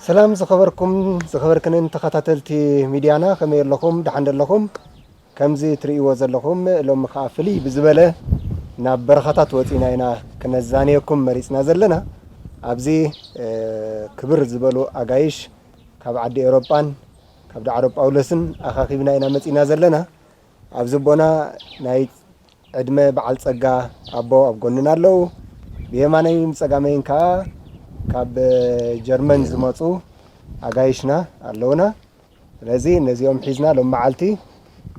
ሰላም ዝኸበርኩም ዝኸበርክንን ተኸታተልቲ ሚድያና፣ ከመይ ኣለኹም? ደሓን ዶ ኣለኹም? ከምዚ ትርእይዎ ዘለኹም ሎሚ ኸኣ ፍልይ ብዝበለ ናብ በረኻታት ወጺና ኢና ክነዛንየኩም መሪጽና ዘለና። ኣብዚ፣ እ፣ ክብር ዝበሉ ኣጋይሽ ካብ ዓዲ ኤውሮጳን ካብ ዳዕሮ ጳውሎስን ኣኻኺብና ኢና መጺና ዘለና። ኣብዚ ኣቦና ናይ ዕድመ በዓል ጸጋ ኣቦ ኣብ ጎንና ኣለዉ። ብየማነይን ብጸጋመይን ከኣ ካብ ጀርመን ዝመጹ ኣጋይሽና ኣለዉና። ስለዚ ነዚኦም ሒዝና ሎም መዓልቲ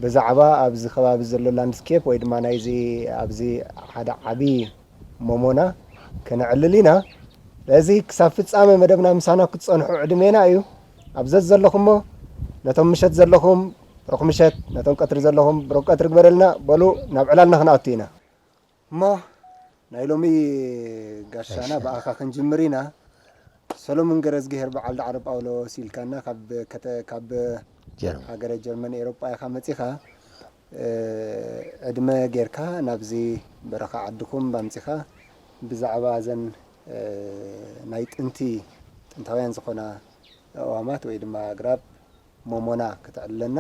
ብዛዕባ ኣብዚ ከባቢ ዘሎ ላንድስኬፕ ወይ ድማ ናይዚ ኣብዚ ሓደ ዓቢ ሞሞና ከነዕልል ኢና። ስለዚ ክሳብ ፍጻመ መደብና ምሳና ክትጸንሑ ዕድሜና እዩ። ኣብ ዘዘለኹሞ ነቶም ምሸት ዘለኹም ብሩኽ ምሸት፣ ነቶም ቀትሪ ዘለኹም ብሩኽ ቀትሪ ግበረልና። በሉ ናብ ዕላልና ክንኣቱ ኢና። እሞ ናይ ሎሚ ጋሻና እሺ። ብኣኻ ክንጅምር ኢና። ሰሎሞን ገረዝግሄር በዓል ዳዕሮ ጳውሎስ ኢልካና ካብ ከተ-፣ ካብ ጀርመን። ሃገረ ጀርመን ኤሮጳ ኢኻ መጺኻ። እ፣ ዕድመ ጌርካ ናብዚ በረኻ ዓድኹም ባምጺኻ ብዛዕባ እዘን፣ እ፣ ናይ ጥንቲ ጥንታውያን ዝኾና ኣእዋማት ወይ ድማ ኣግራብ ሞሞና ከተዕልለና፣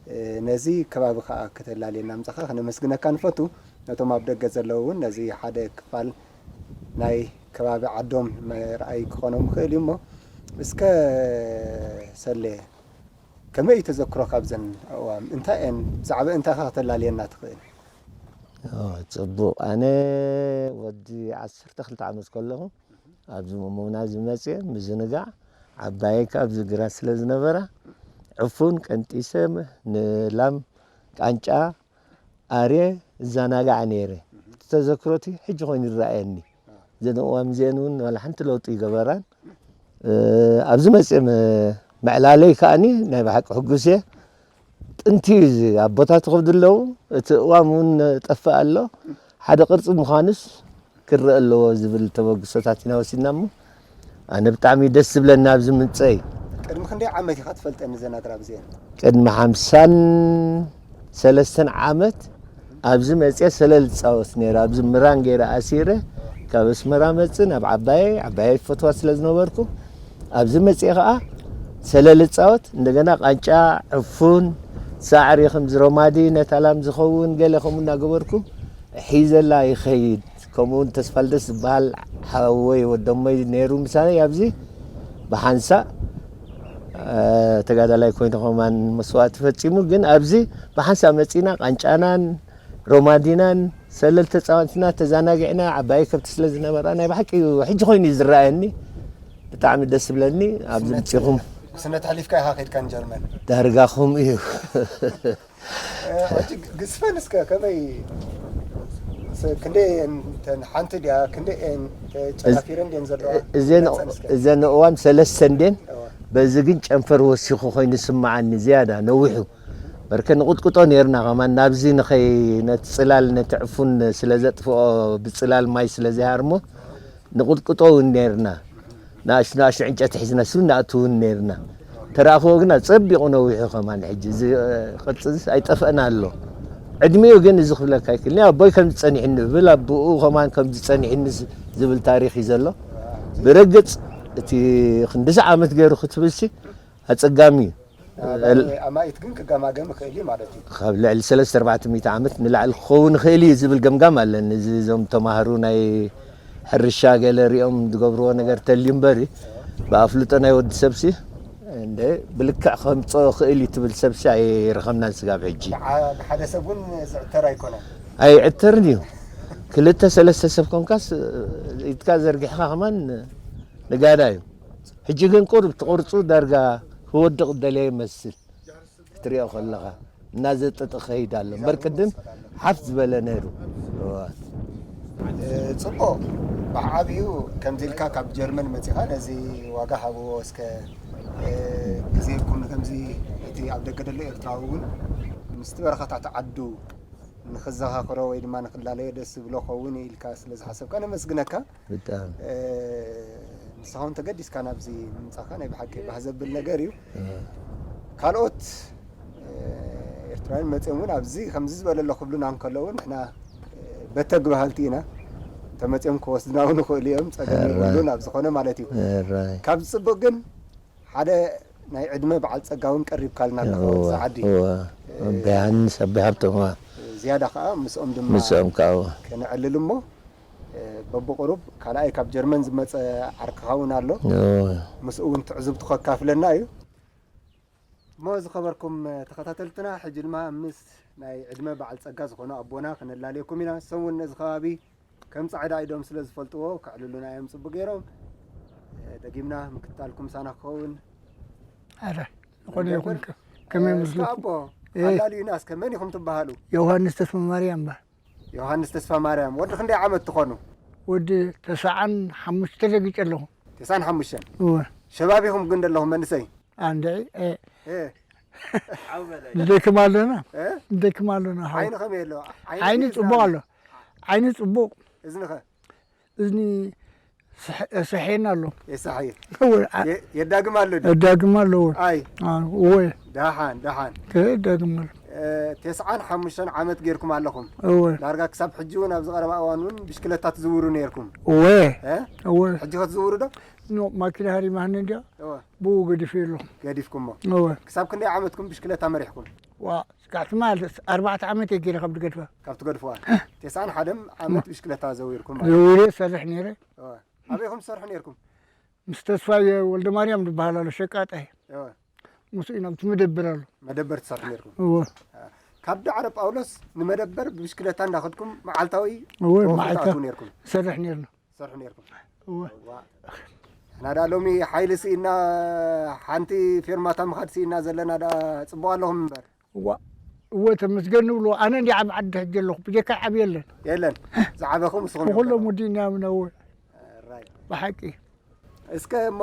እ፣ ነዚ ከባቢ ከኣ ከተላልየና ምጻኻ ክነመስግነካ ንፈቱ። ነቶም ኣብ ደገ ዘለዉ እውን ነዚ ሓደ ክፋል ናይ ከባቢ ዓዶም መርኣይ ክኾኖም ይኽእል እዩ። እሞ እስከ ሰሌ፣ ከመይ እዩ ተዘክሮኻ ኣብዘን ኣእዋም? እንታይ እየን? ብዛዕባ እንታይ ኢኻ ከተላልየና ትኽእል? ኦ፣ ጽቡቕ። ኣነ ወዲ ዓሰርተ ክልተ ዓመት ከለኹ ኣብዚ ሞሞና እዚ መጽየ ምዝንጋዕ፣ ዓባየይ ከኣ ኣብዚ ግራት ስለ ዝነበራ፣ ዕፉን ቀንጢሰ ንላም ቃንጫ ኣርየ እዘናጋዕ ነይረ። እቲ ተዘክሮቲ ሕጂ ኮይኑ ይረኣየኒ። እዘን እዋን እዚአን እውን ዋላ ሓንቲ ለውጢ ይገበራን። እ፣ ኣብዚ መጽየ መ-፣ መዕላለይ ከኣኒ ናይ ብሓቂ ሕጉስ እየ። ጥንቲ እዩ እዚ፣ ኣቦታት ክብዱ ኣለዉ፣ እቲ እዋን እውን ጠፍእ ኣሎ። ሓደ ቅርጺ ምዃኑስ ክረአ ኣለዎ ዝብል ተበግሶታት ኢና ወሲድና እሞ፣ ኣነ ብጣዕሚ ደስ ዝብለኒ ኣብዚ ምምጸይ። ቅድሚ ክንደይ ዓመት ኢኻ ትፈልጠን እዘን ኣግራብ እዚአን? ቅድሚ ሓምሳን ሰለስተን ዓመት ኣብዚ መጽየ ሰለል እጻወት ነይረ። ኣብዚ ምራን ገይረ ኣሲረ ካብ ኣስመራ መጽእ ናብ ዓባየይ፣ ዓባየይ ይፈትዋ ስለ ዝነበርኩ ኣብዚ መጽየ ኸኣ ሰለል እጻወት፣ እንደገና ቃንጫ፣ ዕፉን፣ ሳዕሪ፣ ከምዚ ሮማዲ፣ ነታላም ዝኸውን ገለ ከምኡ እናገበርኩ ሒዘላ ይኸይድ። ከምኡ እውን ተስፋልደስ ዝበሃል ሓወይ ወደሞይ ነይሩ ምሳይ ኣብዚ ብሓንሳእ፣ እ፣ ተጋዳላይ ኮይኑ ከማን መስዋእቲ ፈጺሙ። ግን ኣብዚ ብሓንሳእ መጺና ቃንጫናን ሮማዲናን ሰለል ተጻወትና ተዛናጊዕና ዓባይ ከብቲ ስለ ዝነበራ ናይ ብሓቂ እዩ ሕጂ ኮይኑ እዩ ዝረኣየኒ። ብጣዕሚ ደስ ዝብለኒ ኣብዚ ምጽኹም። ስነት ኣሕሊፍካ ኢኻ ከይድካ ንጀርመን? ዳርጋ ከምኡ እዩ። እ፣ ሕጂ ግዝፈን እስከ ከመይ ስ-፣ ክንደይ እየን እተን ሓንቲ ድያ? ክንደይ እየን ተጨናፊረን ድየን ዘለዋ? እዘን፣ መጠን እስከ። እዘን እዋን ሰለስተ እንድየን። እዋ። በዚ ግን ጨንፈር ወሲኹ ኮይኑ ይስምዓኒ ዝያዳ ነዊሑ። በርከ ንቕጥቅጦ ነይርና ከማን ናብዚ ንኸይ-፣ ነቲ ጽላል ነቲ ዕፉን ስለ ዘጥፍኦ ብጽላል ማይ ስለ ዘይሃርሞ ንቕጥቅጦ እውን ነይርና። ንኣሽቱ ንኣሽቱ ዕንጨቲ ሒዝና ስብ ንኣቱ እውን ነይርና። ተረኣኽዎ ግና ጸቢቑ ነዊሑ ከማን ሕጂ እዚ፣ እ፣ ቅርጺ እዚ ኣይጠፍአን ኣሎ። ዕድሚኡ ግን እዚ ክብለካ ኣይክእልን። ኣቦይ ከምዚ ጸኒሕኒ እብል፣ ኣቦኡ ከማን ከምዚ ጸኒሕኒ ዝ-፣ ዝብል ታሪኽ እዩ ዘሎ። ብርግጽ እቲ ክንድዚ ዓመት ገይሩ ክትብልሲ ኣጸጋሚ እዩ። ኣባይ ኣማኢት ግን ክገማገም ይኽእል እዩ ማለት እዩ። ካብ ልዕሊ ሰለስተ ኣርባዕተ ሚእቲ ዓመት ንላዕሊ ክኸውን ይኽእል እዩ ዝብል ገምጋም ኣለኒ። እዚ እዞም ተማሃሩ ናይ ሕርሻ ገለ ሪኦም ዝገብርዎ ነገር ተልዩ እምበሪ፣ ብኣፍልጦ ናይ ወዲ ሰብሲ እንደ ብልክዕ ከምጾ ይኽእል እዩ ትብል ሰብሲ ኣይረኸብናን ስጋብ ሕጂ። ብሓ-፣ ብሓደ ሰብ እውን ዝዕተር ኣይኮነን። ኣይዕተርን እዩ። ክልተ ሰለስተ ሰብ ኮንካስ ኢድካ ዘርጊሕካ ከማን ንጋዳ እዩ። ሕጂ ግን ቁሩብ ትቕርጹ ዳርጋ ክወድቕ ደለየ ይመስል። ክትሪኦ ከለኻ እናዘጠጠ ክኸይድ ኣሎ። እምበር ቅድም ሓፍ ዝበለ ነይሩ። እዋ። እ፣ ጽቡቕ። ብዓቢኡ ከምዚ ኢልካ ካብ ጀርመን መጺኻ ነዚ ዋጋ ሃብዎ እስከ፣ እ፣ ግዜኩም ከምዚ እቲ ኣብ ደገ ዘሎ ኤርትራዊ እውን ምስቲ በረኻታት ዓዱ ንኽዘኻኽሮ ወይ ድማ ንኽላለዮ ደስ ዝብሎ ኸውን ኢልካ ስለ ዝሓሰብካ ነመስግነካ። ብጣዕሚ። እ፣ ንስኻ እውን ተገዲስካ ናብዚ ምምጻኻ ናይ ብሓቂ ባህ ዘብል ነገር እዩ። እ። ካልኦት፣ እ፣ ኤርትራውያን መጺኦም እውን ኣብዚ ከምዚ ዝበለ ኣሎ ክብሉና እንከለዉ ንሕና፣ እ፣ በተግ በሃልቲ ኢና። ተመጺኦም ክወስዱና እውን ይኽእሉ እዮም፣ ጸገም ሕራይ። የብሉን ኣብ ዝኾነ ማለት እዩ። ሕራይ። ካብ ዝጽቡቕ ግን ሓደ ናይ ዕድመ በዓል ጸጋ እውን ቀሪብካልና ኣለኻ እወ፣ ኣብዚ ዓዲ። እወ። ኣቦይ ዮሃንስ፣ ኣቦይ ሃብቶም፣ እወ። ዝያዳ ከኣ ምስኦም ድማ ምስኦም ከኣ፣ እወ። ከነዕልል እሞ፣ በብቑሩብ ካልኣይ ካብ ጀርመን ዝመጸ ዓርክኻ እውን ኣሎ። እወ። ምስኡ እውን ትዕዝብቱ ከካፍለና እዩ። እሞ ዝኸበርኩም ተኸታተልትና፣ ሕጂ ድማ ምስ ናይ ዕድመ በዓል ጸጋ ዝኾኑ ኣቦና ከነላልየኩም ኢና። ንሶም እውን ነዚ ከባቢ ከም ጻዕዳ ኢዶም ስለ ዝፈልጥዎ፣ ከዕልሉና እዮም ጽቡቕ ገይሮም። እ፣ ደጊምና ምክትታልኩም ምሳና ክኸውን ኣረ፣ ዝኾነ ይኹን ንገብር። ከ-፣ ከመይ እ፣ እስከ ምስልኩም? ኣቦ፣ እ። ኣላልዩና እስከ፣ መን ኢኹም ትበሃሉ? ዮሃንስ ተስፋ ማርያም እባ። ዮሃንስ ተስፋ ማርያም፣ ወዲ ክንደይ ዓመት ትኾኑ? ወዲ ተስዓን ሓሙሽተ ረጊጸ ኣለኹ። ተስዓን ሓሙሽተን? እወ። ሸባብ ኢኹም ግን ዘለኹም መንእሰይ? ኣንድዒ፣ እ። እ። ንደክም ኣለና። እ? ንደክም ኣለና፣ ሓው። ዓይኒ ከመይ ኣሎ? ዓይኒ ዓይኒ ድዩ ጽቡቕ እዝኒ ኣሎ። ኣሎ? ዓይኒ ጽቡቕ። እዝኒ ኸ? እዝኒ ስሕ-፣ የስሕየና ኣሎ። የስሕየ። እወ፣ አ- የ-፣ የዳግም ኣሎ ድዩ? የዳግም ኣሎ፣ እወ። ኣይ። አ፣ እወ። ደሓን፣ ደሓን። ከ-፣ የዳግም ኣሎ። እ፣ ተስዓን ሓሙሽተን ዓመት ጌርኩም ኣለኹም። እወ። ዳርጋ ክሳብ ሕጂ እውን ኣብዚ ቀረባ እዋን እውን ብሽክለታ ትዝውሩ ኔርኩም። እወ። እ? እወ። ሕጂ ከ ትዝውሩ ዶ? ኖ፣ ማኪና ሃሪማኒ እንድያ። እወ። ብኡ ገዲፈ ኣለኹ። ገዲፍኩሞ። እወ። ክሳብ ክንደይ ዓመትኩም ብሽክለታ መሪሕኩም? ዋ፣ ስጋዕቲ ማለት ኣርባዕተ ዓመት እየ ገይረ ካብ ዝገድፋ። ካብ ትገድፍዋ? ተስዓን ሓደን ዓመት ብሽክለታ ዘዊርኩም ማለት። ዘዊረ ሰርሕ ነይረ። እወ። ኣበይ ኢኹም ትሰርሑ ነይርኩም? ምስ ተስፋይ ወልደ ማርያም ዝበሃል ኣሎ፣ ሸቃጣይ። እወ። ምስኡ ኢና ኣብቲ መደበር ኣሎ። መደበር ትሰርሑ ነይርኩም? እወ። አ፣ ካብ ዳዕሮ ጳውሎስ ንመደበር ብብሽክለታ እንዳኸድኩም መዓልታዊ እወ፣ ወፍሪ መዓልታ ትኣትዉ ነይርኩም? ንሰርሕ ነይርና። ትሰርሑ ነይርኩም? እወ። እዋ። ንሕና ደኣ ሎሚ ሓይሊ ስኢና፣ ሓንቲ ፌርማታ ምኻድ ስኢና ዘለና ደኣ ጽቡቕ ኣለኹም እምበር። እዋ፣ እወ፣ ተመስገን ንብሎ። ኣነ እንዲ ዓብ ዓዲ ሕጂ ኣለኹ፣ ብጀካ ዓብ የለን። የለን። ዝዓበኹም ንስኹም ኢኹም ብኹሎም ዘለኹም። ወዲእና ምነው። ራይ። ብሓቂ። እስከ እሞ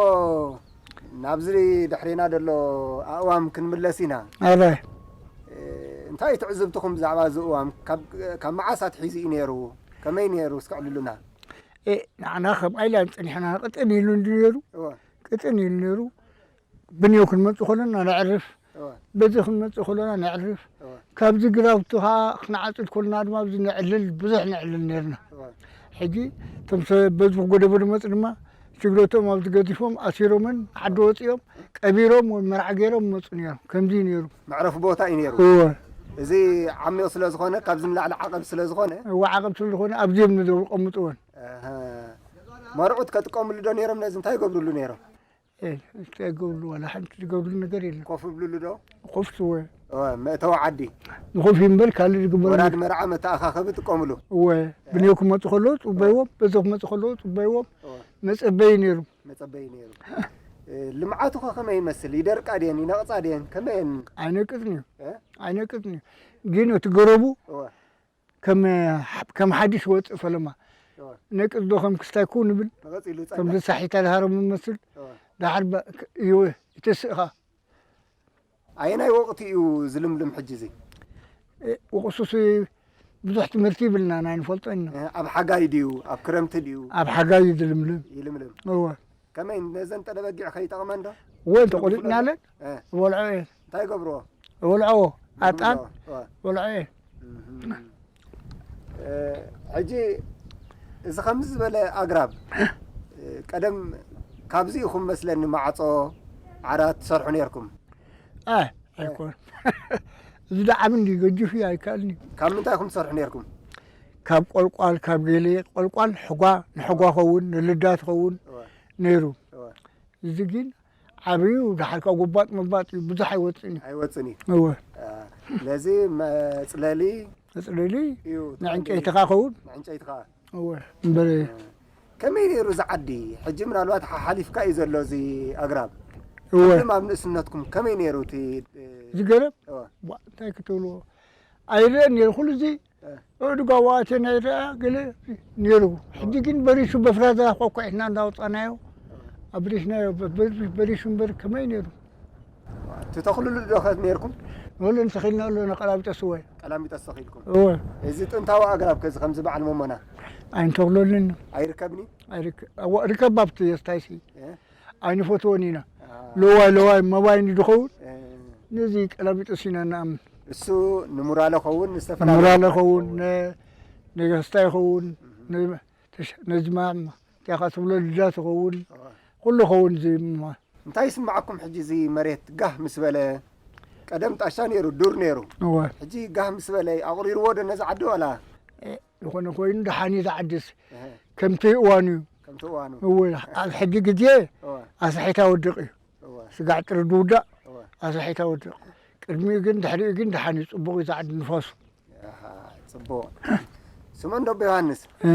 ናብዚ ድሕሬና ዘሎ ኣእዋም ክንምለስ ኢና። ኣረ። እ፣ እንታይ ትዕዝብትኹም ብዛዕባ እዚ እዋም? ካብ፣ ካብ መዓስ ኣትሒዙ እዩ ነይሩ? ከመይ ነይሩ? እስከ ኣዕልሉና። እ፣ ንዓና ከምኣ ኢላ ጸኒሕና ቅጥን ኢሉ እንዲ ነይሩ። እወ። ቅጥን ኢሉ ነይሩ። ብንዮ ክንመጽእ ከለና ነዕርፍ። እወ። በዚ ክንመጽእ ከለና ነዕርፍ። እወ። ካብዚ ግራውቲ ኸኣ ክንዓጽድ ከለና ድማ ኣብዚ ነዕልል፣ ብዙሕ ነዕልል ነይርና። እወ። ሕጂ እቶም ሰብ በዚ ጎደቦ ዝመጹ ድማ ሽግረቶም ኣብዚ ገዲፎም ኣሲሮመን ዓዲ ወጺኦም ቀቢሮም ወይ መርዓ ገይሮም ይመጹ ነይሮም። ከምዚ እዩ ነይሩ። መዕረፊ ቦታ እዩ ነይሩ። እወ። እዚ ዓሚቕ ስለ ዝኾነ፣ ካብዚ ንላዕሊ ዓቐብ ስለ ዝኾነ። እወ፣ ዓቐብ ስለ ዝኾነ ኣብዚ እዮም ንዘው-፣ ዝቐምጥወን። ኣሃ። መርዑት ከጥቀምሉ ዶ ነይሮም? ነዚ እንታይ ይገብርሉ ነይሮም? ኤ፣ እንታይ ይገብርሉ? ዋላ ሓንቲ ዝገብርሉ ነገር የለን። ኮፍ ይብልሉ ዶ? ኮፍ ስወ። ኦ፣ መእተዊ ዓዲ። ንኮፍ እምበር ካልእ ዝግበረሉ ወራድ መርዓ መተኣኻኸቢ ጥቀምሉ። እወ፣ ብንዮ ክመጹ ከለዉ ጽበይዎም፣ በዚ ክመጹ ከለዉ ጽበይዎም። እወ። መጸበዪ ነይሩ። መጸበዪ ነይሩ። እ፣ ልምዓቱ ኸ ከመይ ይመስል? ይደርቃ ድየን? ይነቕጻ ድየን? ከመይ እየን? ኣይነቅጽን እዩ። እ? ኣይነቅጽን እዩ። ግን እቲ ገረቡ እወ። ከም፣ ከም ሓዲሽ ወጽእ ፈለማ። እወ። ነቅጽ ዶ ከም ክስታይ ኩ ንብል። ነቐጽ ኢሉ ጸንሕ። ከምዚ ሳሒታ ድሃሮም እመስል። እወ። ደሓር በ-፣ ክ-፣ ይወ-፣ ይተስእኻ። ኣየናይ ወቕቲ እዩ ዝልምልም ሕጂ እዚ? እ፣ ወቕሱስ ብዙሕ ትምህርቲ ይብልና፣ ናይ ንፈልጦ ኢና። እ፣ ኣብ ሓጋይ ድዩ? ኣብ ክረምቲ ድዩ? ኣብ ሓጋይ እዩ ዝልምልም። ይልምልም። እወ። ከመይ ነዘን ጠለበጊዕ ከይጠቕመን ዶ? እወ፣ እንተቖሊጥናለን እ። እበልዖ እየ። እንታይ ይገብርዎ? እበልዖዎ። ኣጣን ይብልዎ። እወ። እበልዖ እየ። እህ። እ፣ ሕጂ እዚ ከምዚ ዝበለ ኣግራብ፣ እ፣ ቀደም ካብዚ ኢኹም መስለኒ ማዕጾ፣ ዓራት ትሰርሑ ነይርኩም። ኣይ፣ ኣይኮን። እዚ ደኣ ዓቢ እንድዩ፣ ገጂፍ እዩ፣ ኣይከኣልን እዩ። ካብ ምንታይ ኢኹም ትሰርሑ ነይርኩም? ካብ ቆልቋል፣ ካብ ገለ ቆልቋል፣ ሕጓ፣ ንሕጓ ኸውን፣ ንልዳት ኸውን እወ። ነይሩ። እወ። እዚ ግን ዓብዩ፣ ደሓር ካብ ጎባጥ መባጥ እዩ፣ ብዙሕ ኣይወጽእን እዩ። ኣይወጽእን እዩ። እወ። አ፣ ስለዚ መጽለሊ መጽለሊ እዩ ንዕንጨይትኻ ኸውን። ንዕንጨይትኻ። እወ፣ እምበር። ከመይ ነይሩ እዚ ዓዲ? ሕጂ ምናልባት ሓሓሊፍካ እዩ ዘሎ እዚ ኣግራብ። እወ። ቅድም ኣብ ንእስነትኩም ከመይ ነይሩ እቲ፣ እ፣ እዚ ገረብ? እወ። ዋ፣ እንታይ ክትብልዎ? ኣይረአን ነይሩ። ኩሉ እዚ እ። ኣእዱግ ኣዋእቴ ናይ ረኣ ገለ ነይሩ። ሕጂ ግን በሪሱ በፍራዛ ኳኳዒትና እንዳወጣናዮ፣ ኣብሪስናዮ በ-፣ በ-፣ በሪሱ እምበር ከመይ ነይሩ? ትተኽልሉ ዶ ኸ ነይርኩም? ንኹሉ ንተኺልና ኣለና፣ ቀላሚጦስ እወ። ቀላሚጦስ ተኺልኩም? እወ። እዚ ጥንታዊ ኣግራብ ከዚ ከምዚ በዓል መሞና? ኣይንተኽለሉን። ኣይርከብኒ? ኣይርከ-፣ እወ፣ ርከብ ኣብቲ የስታይሲ። እ? ኣይንፈትዎን ኢና። አ። ለዋይ ለዋይ መባይ ንድኸውን እ። ነዚ ቀላሚጦስ ኢና ንኣምን። እሱ ንሙራለ ኸውን፣ ንዝተፈላለዩ ንሙራለ ኸውን፣ ን-፣ ንገስታ ይኸውን፣ እህ። ን-፣ ተሽ-፣ ነዚ ማማ፣ እንታይ ኢኻ ትብሎ፣ ልዳት ይኸውን፣ አ። ኩሉ ይኸውን እዚ እማ። እንታይ ይስምዓኩም ሕጂ እዚ መሬት ጋህ ምስ በለ? ቀደም ጣሻ ነይሩ፣ ዱር ነይሩ። እወ። ሕጂ ጋህ ምስ በለ ኣቑሪርዎ ዶ ነዚ ዓዲ ዋላ? እ፣ ዝኾነ ኮይኑ ደሓን እዩ ዝዓድስ። እህ። ከምቲ እዋኑ እዩ። ከምቲ እዋኑ። እወ፣ ኣብ ሕጂ ግዜ እወ። ኣስሒት ኣወድቕ እዩ። እወ። ስጋዕ ጥሪ ዝውዳእ እወ። ኣስሒት ኣወድቕ። ቅድሚኡ ግን ድሕሪኡ ግን ደሓን እዩ፣ ጽቡቕ እዩ ዝዓዲ ንፋሱ። ኣሃ፣ ጽቡቕ። ስምዑ እንዶ ኣቦ ዮሃንስ፣ እ።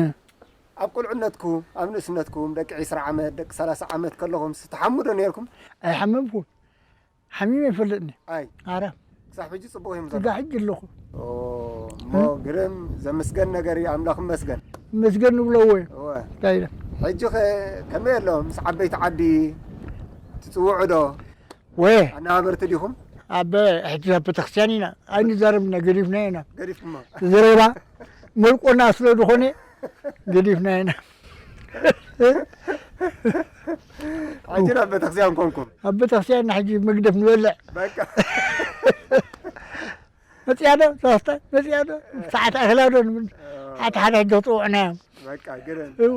ኣብ ቁልዕነትኩም፣ ኣብ ንእስነትኩም፣ ደቂ ዒስራ ዓመት፣ ደቂ ሰላሳ ዓመት ከለኹም ስትሓሙ ዶ ነይርኩም? ኣይሓመምኩን። ሓሚመ ኣይፈልጥን። ኣይ። ኣረ። ክሳብ ሕጂ ጽቡቕ እዮም ዘለዉ? ስጋ ሕጂ ኣለኹ። ኦ፣ እሞ ግርም ዘመስገን ነገር እዩ፣ ኣምላኽ ይመስገን። ይመስገን ንብሎ እወ። እወ። እንታይ ኢለ? ሕጂ ኸ ከመይ ኣሎ? ምስ ዓበይቲ ዓዲ ትጽውዑ ዶ? ወየ። ኣነባበርቲ ዲኹም? ኣብ ሕጂ ኣብ ቤተክርስትያን ኢና። ኣይንዛረብና፣ ገዲፍና ኢና። ገዲፍኩሞ? ዘረባ መልቆና ስለ ዝኾነ ገዲፍና ኢና። ሕጂ ናብ ቤተክርስትያን ኮንኩም? ኣብ ቤተክርስትያን ኢና ሕጂ መግደፍ ንበልዕ። በቃ። መጽያ ዶ? ተወስተ መጽያ ዶ? ሰዓት ኣኽላ ዶ? ንብል። ሓንቲ ሓደ ሕጂ ክጽውዑና እዮም። በቃ፣ ግርም። እወ።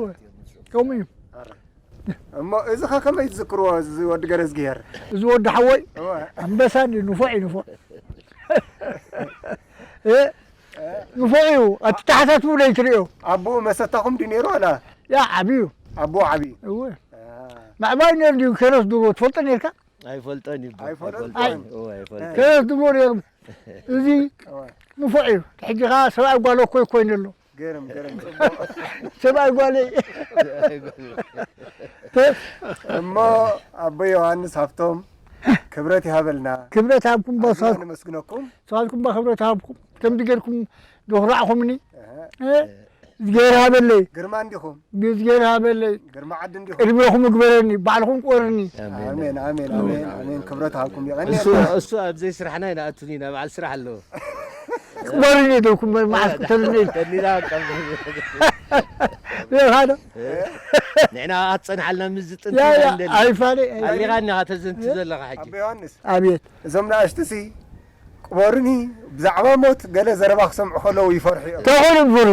ከምኡ እዩ። ኣረ። እሞ እዚ ኸ ከመይ ትዝክርዎ፣ እዚ ወዲ ገረዝግሄር? እዚ ወዲ ሓወይ እወ። ኣንበሳ እንዲ ንፉዕ እዩ፣ ንፉዕ። እ? ንፉዕ እዩ። ኣተሓሳስቡ ለይትርእዮ። ኣቦኡ መሰታኹም ድዩ ነይሩ ዋላ? ያ፣ ዓብዩ። ኣቦኡ ዓብዩ? እወ። አ። ማዕባይ ነይሩ ድዩ ከረስ ድሮ ትፈልጦ ነይርካ? ኣይፈልጦን እዩ። ኣይፈልጦን። ኣይፈልጦን። እወ፣ ኣይፈልጦን። ከረስ ድሮ ነይሩ። እዚ እወ። ንፉዕ እዩ። ሕጂ ኸዓ ሰብኣይ ጓል እኮ ኮይኑ ኣሎ። ገርም፣ ገርም፣ ጽቡቕ። ሰብኣይ ጓለይ። እሞ ኣቦ ዮሃንስ ሃብቶም ክብረት ይሃበልና። ክብረት ሃብኩም ኣዝና ባሳት። ነመስግነኩም። ንስኻትኩም ባ ክብረት ሃብኩም። ከምዚ ጌርኩም ዘኹራዕኹምኒ። እህ። እ? እግዚኣብሔር ሃበለይ። ግርማ እንዲኹም። እግዚኣብሔር ሃበለይ። ግርማ ዓዲ እንዲኹም። ቅድሜኹም እግበረኒ፣ ባዕልኹም ቅበርኒ። ኣሜን። ኣሜን፣ ኣሜን፣ ኣሜን፣ ኣሜን። ክብረት ሃብኩም። እሱ፣ የቐንየልና። እሱ ኣብ ዘይስራሕና ኣይንኣቱን ኢና፣ በዓል ስራሕ ኣለዎ። ቅበርኒ ኢልኩም መዓስ ቅተሉኒ። ከኒና ቀብል። ይኸዶ። ንሕና ኣትጸንሓልና ምስ ዝጥንት ያ፣ ያ፣ ኢና እንደሊ። ኣይፋለ፣ ኣይፋለ። ኣሊኻ እኒኻ ተዘንቱ ዘለኻ ሕጂ። ኣቦ ዮሃንስ፣ ኣቤት። እዞም ንኣሽቱሲ ቅበሩኒ፣ ብዛዕባ ሞት ገለ ዘረባ ክሰምዑ ከለዉ ይፈርሑ እዮም። ተኾኑ ብሩ።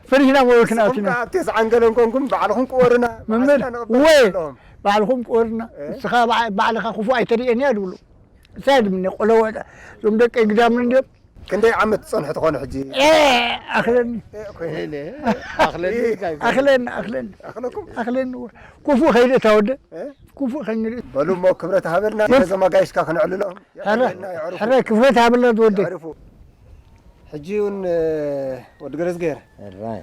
ፈሪሕና ሞት ንስኹም ክንኣቱና። ከኣ ኣብ ቴስዓን ገለን ኮንኩም ባዕልኹም ቅበሩና፣ መምህር፣ መዓስና ንቕበል ወይ፣ ኣለዎም። ባዕልኹም ቅበሩና። እ? ንስኻ ባዕ-፣ ባዕልኻ ክፉእ ኣይተርእየኒ እያ ዝብሉ። እንታይ ድምኒ ቆሎ ወጣ። እዞም ደቀይ ግዳምን እንድዮም። ክንደይ ዓመት ትጸንሑ ትኾኑ ሕጂ? ኤ፣ ኣኽለኒ። ኤ፣ ኮይነ። እኔ፣ ኣኽለኒ፣ እንታይ ኣኽለኒ፣ ኣኽለኒ። ኣኽለኩም? ኣኽለኒ። ክፉእ ከይደ እታ ወደ። እ? ክፉእ ከይንርኢ። በሉ እሞ ክብረት ሃበልና፣ በት- ነዞም ኣጋይሽካ ክነዕልሎም። ሕረ፣ የዕልልና፣ የዕርፉ። ሕረ ክብረት ሃበልና ዝወደ። የዕርፉ። ሕጂ እውን፣ እ፣ ወዲ ገረዝጌር። ሕራይ።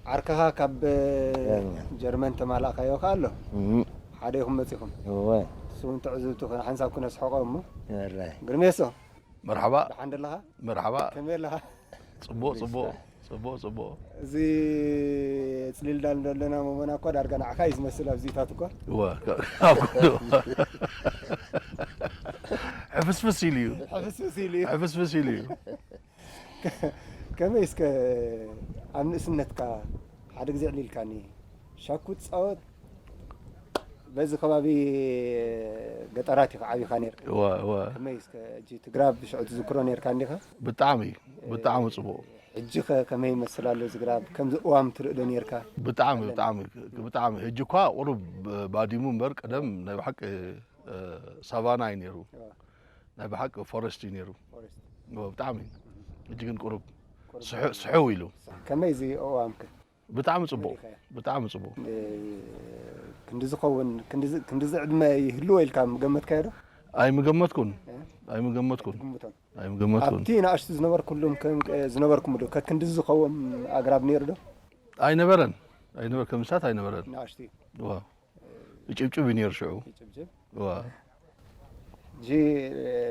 ዓርክኻ ካብ፣ እ፣ ጀርመን። ጀርመን ተማላእካዮ ከኣ ኣሎ። እም። ሓደ ኢኹም መጺኹም። እወ። እሱ እውን ትዕዝብቲ ክነ-፣ ሓንሳብ ክነስሕቖ እሞ። ሕራይ። ግርሜሶ። መርሓባ። ደሓን ደለኻ? መርሓባ። ከመይ ኣለኻ? ጽቡቕ፣ ጽቡቕ፣ ጽቡቕ፣ ጽቡቕ። እዚ ጽሊል ዳል ዘለና መሞና እኮ ዳርጋ ንዓኻ እዩ ዝመስል ኣብዚታት እኮ። እወ፣ ካብ፣ ካብ ኩሉ። ሕፍስፍስ ኢሉ እዩ። ሕፍስፍስ ኢሉ እዩ። ሕፍስፍስ ኢሉ እዩ። ከመይ እስከ ኣብ ንእስነትካ ሓደ ግዜ ዕሊልካኒ ሻኩ ትጻወት በዚ ከባቢ ገጠራት ኢኻ ዓቢኻ ነይርካ። እወ፣ እወ። ከመይ እስከ ሕጂ እቲ ግራብ ሽዑ ትዝክሮ ነይርካ እንዲኻ? ብጣዕሚ፣ ብጣዕሚ ጽቡቕ። ሕጂ ኸ ከመይ ይመስል ኣሎ እዚ ግራብ? ከምዚ እዋም ትርኢ ዶ ነይርካ? ብጣዕሚ፣ ኣለና። ብጣዕሚ፣ ብጣዕሚ። ሕጂ እኳ ቁሩብ ባዲሙ እምበር ቀደም ናይ ብሓቂ፣ እ፣ ሳቫና እዩ ነይሩ። እወ። ናይ ብሓቂ ፎረስት እዩ ነይሩ። ፎረስት። እወ፣ ብጣዕሚ። ሕጂ ግን ቁሩብ ቁሩብ ስሑ-፣ ስሕው ኢሉ። ከመይ እዚ እዋምከ? ብጣዕሚ ጽቡቕ፣ መሊኻዮ። ብጣዕሚ ጽቡቕ። እ፣ ክንዲ ዝኸውን፣ ክንዲ ዝ-፣ ክንዲ ዝዕድመ ይህልዎ ኢልካ ምገመትካዮ ዶ? ኣይምገመትኩን፣ እ? ኣይምገመትኩን፣ ኣይትግምቶን። ኣይምገመትኩን። ኣብቲ ንኣሽቱ ዝነበርኩሉም ከም፣ እ፣ ዝነበርኩምሉ ከክንዲ ዝኸውን ኣግራብ ነይሩ ዶ? ኣይነበረን፣ ኣይነበረ-፣ ከምሳት ኣይነበረን። ንኣሽቱ እዩ። ዋው። ይጭብጭብ እዩ ነይሩ ሽዑ። ይጭብጭብ። ዋ። ሕጂ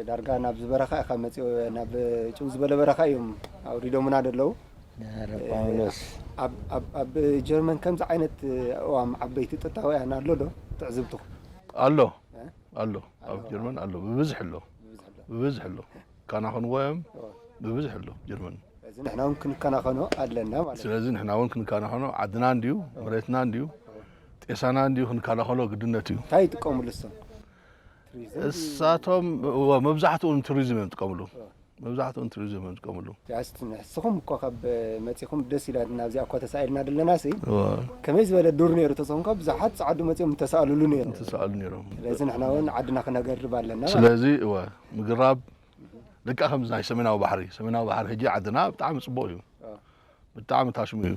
ዳርጋ ናብዚ በረኻ ኢኻ መጺኡ፣ ናብ ጭው ዝበለ በረኻ እዮም ኣውሪዶምና ዘለዉ። ኧረ እ፣ ጳውሎስ። ኣብ፣ ኣብ፣ ኣብ ጀርመን ከምዚ ዓይነት እዋም ዓበይቲ ጥንታውያን ኣሎ ዶ ትዕዝብትኹም? ኣሎ። እ? ኣሎ። ኣብ ኣሎ። ጀርመን ኣሎ። ብብዝሒ ኣሎ። ብብዝሒ ኣሎ። ብብዝሒ ኣሎ። ካናኸንዎ እዮም። እወ። ብብዝሒ ኣሎ ጀርመን። ስለዚ ንሕና እውን ክንከናኸኖ ኣለና ማለት እዩ። ስለዚ ንሕና እውን ክንከናኸኖ ዓድና እንድዩ፣ እወ። መሬትና እንድዩ፣ እወ። ጤሳና እንድዩ ክንከናኸኖ ግድነት እዩ። እንታይ ይጥቀሙሉ እሶም? ቱሪዝም ድዩ? እሳቶም፣ እወ፣ መብዛሕትኡ ንቱሪዝም እዮም ዝጥቀምሉ። እወ። መብዛሕትኡ ንቱሪዝም እዮም ዝጥቀምሉ። ያስቲ ንስኹም እኮ ካብ መጺኹም ደስ ኢላትና ኣብዚኣ እኳ ተሳኢልና ደለና ሲ እዋ ከመይ ዝበለ ዱር ነይሩ ተሰኹም ካብ ብዙሓት ጸዓዱ መጺኦም እንተሰኣሉሉ ነይሩ እንትሰኣሉ ነይሮም። ስለዚ ንሕና እውን ዓድና ክነገርብ ኣለና ማለት ስለዚ እወ ምግራብ ልክዕ ከምዚ ናይ ሰሜናዊ ባሕሪ ሰሜናዊ ባሕሪ ሕጂ ዓድና ብጣዕሚ ጽቡቕ እዩ። ብጣዕሚ ታሽሙ እዩ።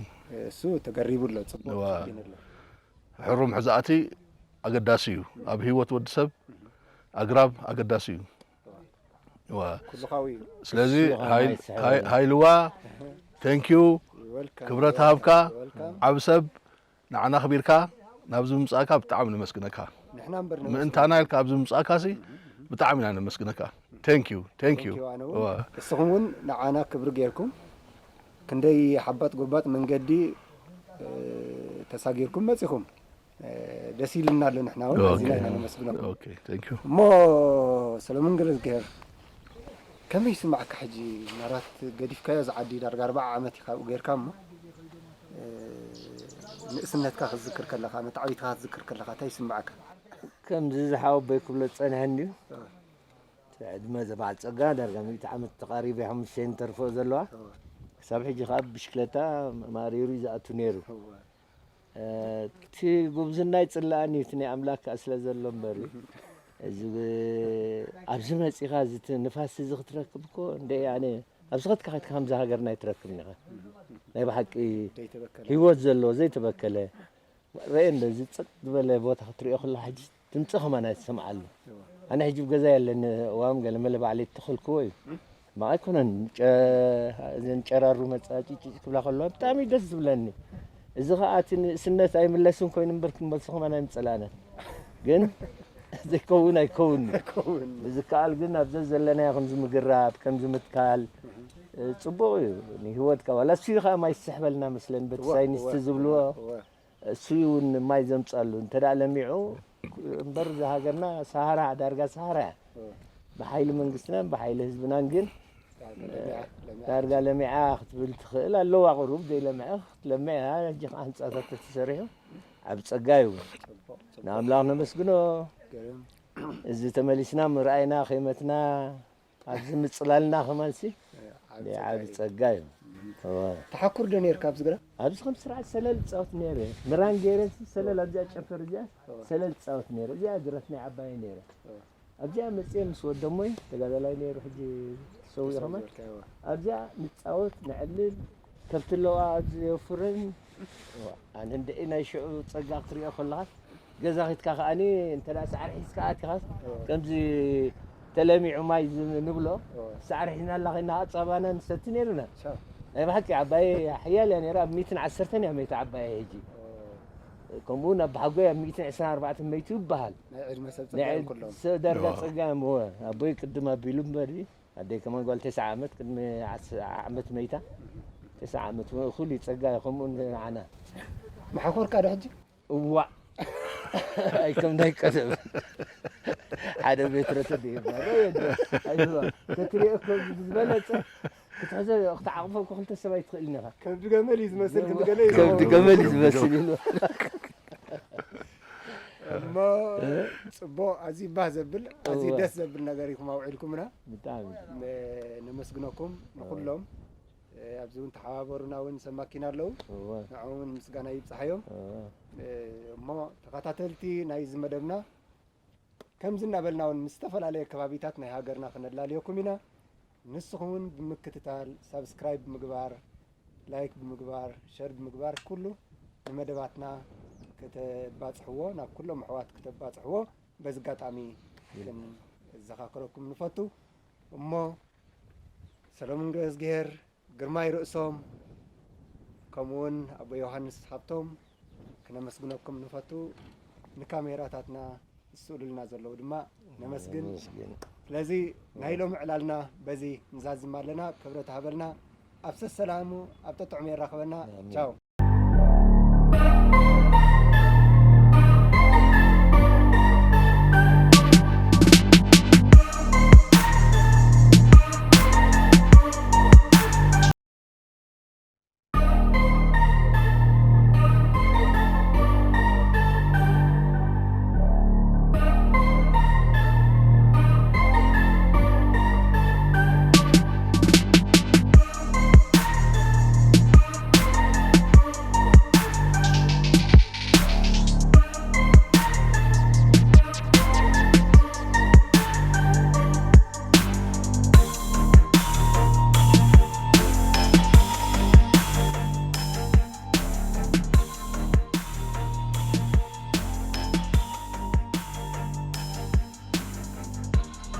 እሱ ተገሪቡ ኣሎ ጽቡቕ እዋ። ተኸዲኑ ኣሎ ሕሩም ሕዛእቲ ኣገዳሲ እዩ ኣብ ህይወት ወዲ ሰብ። ኣግራብ ኣገዳሲ እዩ። እዋ ኩሉ ካብኡ እዩ ስለዚ እሱ ኸማይ ሃይል- ስሕበና። ሃይ- ሃይልዋ thank you Welcome. ክብረት ሃብካ Welcome. ዓብ ሰብ ንዓና ኣኽቢርካ ናብዚ ምምጻእካ ብጣዕሚ ነመስግነካ። ንሕና እምበር ምእንታና ኢልካ ኣብዚ ምምጻእካሲ ብጣዕሚ ኢና ነመስግነካ። thank you thank you Thank you ኣነ እውን። እዋ እስኹም እውን ንዓና ክብሪ ጌርኩም ክንደይ ሓባጥ ጎባጥ መንገዲ እ፣ ተሳጊርኩም መጺኹም እ፣ ደስ ኢልና ኣሎ ንሕና እውን ኣዚና ኢና ነመስግነኩም። okay thank you እሞ ሰለሙን ገረዝግሄር ከመይ ይስማዓካ ሕጂ? ምናልባት ገዲፍካዮ እዚ ዓዲ ዳርጋ ኣርባዓ ዓመት ኢኻ ኣብኡ ጌርካ እሞ እ፣ ንእስነትካ ክትዝክር ከለኻ መታዕቢትካ ክትዝክር ከለኻ እንታይ ይስማዓካ? ከምዚ ዝሓወቦይ ክብሎ ዝጸንሐ እንድዩ። እቲ ዕድመ እዚ በዓል ጸጋ ዳርጋ ሚእቲ ዓመት ተቓሪቡ እዩ፣ ሓሙሽተ ተርፎ ዘለዋ። ክሳብ ሕጂ ከኣ ብሽክለታ ማሪሩ እዩ ዝኣቱ ነይሩ። እቲ ጉብዝና ኣይጽላእን እዩ፣ እቲ ናይ ኣምላክ ከኣ ስለ ዘሎ እምበር እዩ። እዚ ኣብዚ መጺኻ እዚ እቲ ንፋስ እዚ ክትረክብ እኮ እንደ ኣነ ኣብዚ ኸትካ ኸትካ ከምዚ ሃገርና ኣይትረክብን ኢኻ። ናይ ብሓቂ ዘይተበከለ ህይወት ዘለዎ ዘይተበከለ ረኤ እንደዚ ጸጥ ዝበለ ቦታ ክትሪኦ ከለኻ ሕጂ ድምፂ ከማን ኣይትሰምዓሉ። ኣነ ሕጂ ብገዛ የለኒ እዋም ገለመለ ባዕለይ እተኸልክዎ እዩ። እማ ኣይኮነን ጨ- እዘን ጨራሩ መፃ ጭጭጭ ክብላ ከለዋ ብጣዕሚ ደስ ዝብለኒ። እዚ ከዓ እቲ ንእስነት ኣይምለስን ኮይኑ እምበር ክንመልሶ ከማን ኣይምፀላእናን። ግን ዘይከውን ኣይከውን እዩ። ብዝከኣል ግን ኣብዚ ዘለናዮ ከምዚ ምግራብ ከምዚ ምትካል እ፣ ፅቡቕ እዩ ንህይወትካ ዋላ እሱ እዩ ከዓ ማይ ዝስሕበልና መስለን በቲ ሳይንስቲ ዝብልዎ እሱ እውን ማይ ዘምፀሉ እንተ ደኣ ለሚዑ እምበር እዛ ሃገርና ሰሃራ ዳርጋ ሰሃራ እያ ብሓይሊ መንግስትናን ብሓይሊ ህዝብናን ግን ዳርጋ ለሚዓ ክትብል ትኽእል ኣለዋ ቁሩብ ዘይለምዐ ክትለምዕ እያ ሕጂ ከዓ ህንፃታት ተተሰሪሑ ዓብ ፀጋ እዩ ንኣምላኽ ነመስግኖ እዚ ተመሊስና ምርኣይና ከይመትና ኣብዚ ምፅላልና ከማንሲ ናይ ዓብ ፀጋ እዩ እወ። ተሓኩር ዶ ነርካ ኣብዚ ግራ ኣብዚ ከም ስርዓት ሰለል ፃወት ነይረ ምራን ገይረ ሰለል ኣብዚኣ ጨፈር እዚኣ ሰለል ፃወት ነይረ እዚኣ ግራት ናይ ዓባየ ነይረ ኣብዚኣ መፅየ ምስ ወደሞይ ተጋዳላይ ነይሩ ሕጂ ሰው ይኸማል ኣብዚኣ ንፃወት ንዕልል ከብቲ ኣለዋ ኣብዚ የውፍረን ኣነ እንደ ናይ ሽዑ ፀጋ ክትሪኦ ከለኻስ ገዛ ኺድካ ከኣኒ እንተ ደኣ ሳዕሪ ሒዝካ ኣቲኻስ ከምዚ ተለሚዑ ማይ ዝ- ንብሎ ሳዕሪ ሒዝና ኣላ ኸይና ፃባና ንሰቲ ነይሩና ናይ ብሓቂ ዓባየ ሓያል እያ ነይራ ኣብ ሚእትን ዓሰርተን እያ መይታ ዓባየ ሕጂ ከምኡ እውን ኣብ ብሓጎይ ኣብ ሚእትን ዕስራን ኣርባዕተን መይቱ ይበሃል ናይ ዕድመ ሰብ ናይ ፀጋዮም ኩሎም ሰብ ዳርጋ ጸጋ እሞ ኣቦይ ቅድም ኣቢሉ እምበር ኣደይ ከማን ጓል ተስዓ ዓመት ቅድሚ ዓስ- ዓመት መይታ ተስዓ ዓመት እውን እኹል እዩ ጸጋ ከምኡ ንዓና መሓኮርካ ዶ ሕጂ እዋዕ ኣይ ከም ናይ ቀደም ሓደ ሜትሮ ተደይባ ተትሪኦ ከም ዝበለጸ ክትሕዞ ክትዓቕፎ እኮ ክልተ ሰብ ኣይትኽእልን ኢኻ ከብዲ ገመል እዩ ዝመስል ክንዲ ገለ እዩ ከብዲ ገመል እዩ ዝመስል ኢሉ እሞ ፅቡቅ ኣዝዩ ባህ ዘብል ኣዝዩ እወ። ደስ ዘብል ነገር ኢኹም ኣውዒልኩምና ብጣዕሚ ነ- ነመስግነኩም ንኩሎም ኣብዚ እውን ተሓባበሩና እውን ሰማኪና ኣለዉ እወ ንዕኡ እውን ምስጋና ይብፅሓዮም እወ እሞ ተኸታተልቲ ናይዚ መደብና ከምዚ እናበልና እውን ምስ ዝተፈላለየ ከባቢታት ናይ ሃገርና ክነላልየኩም ኢና ንስኹም እውን ብምክትታል ሳብስክራይብ ብምግባር ላይክ ብምግባር ሸር ብምግባር ኩሉ ንመደባትና ከተባፅሕዎ ናብ ኩሎም ኣሕዋት ክተባፅሕዎ በዚ ኣጋጣሚ ክንዘኻክረኩም ንፈቱ እሞ ሰሎሞን ገዝግሄር ግርማይ ርእሶም ከምኡውን ኣቦ ዮሃንስ ሃብቶም ክነመስግነኩም ንፈቱ ንካሜራታትና ዝስእሉልና ዘለዉ ድማ ነመስግን ስለዚ ናይ ሎሚ ዕላልና በዚ ንዛዝም ኣለና ክብረት ሃበልና ኣብ ሰሰላሙ ኣብ ጠጥዑም የራኽበና ቻው